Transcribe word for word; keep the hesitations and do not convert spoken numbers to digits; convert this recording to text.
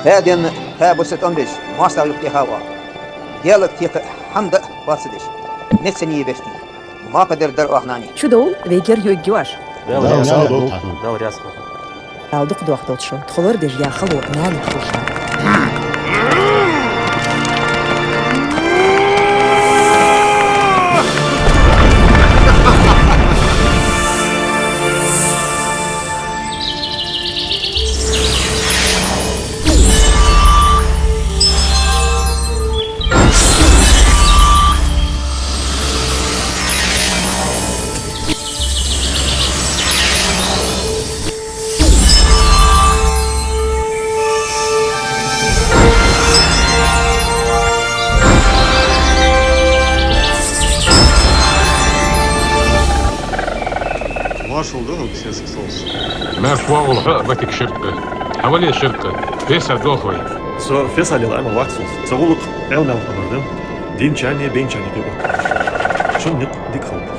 Даь денна, хьа бусалба тӀом беш, моастагӀа юхатеха оаха. Даьлага текха хӀама даа хьоаца деш, меца нийя беш дий. Мапа дер дар оаха, нани. Чудовла, вай герга юӀигйий оаш. Дала раьза хилва. Дала раьза хилва. Дала дукха дохадолда шо, тхо лорадеш я хало нанега хилда шоана. Маршал да хьога, Сесаг Соус. Мара вагӀалва хьо а ватига ширкъа. Хьавале ширкъа, фесад долх вай. Со фесад лела Ӏамал вац соз. Са гӀулакх Ӏилманал хабар да. Динчарнеи бейнчарнеи тӀа отт. Шун никъ дика хилба.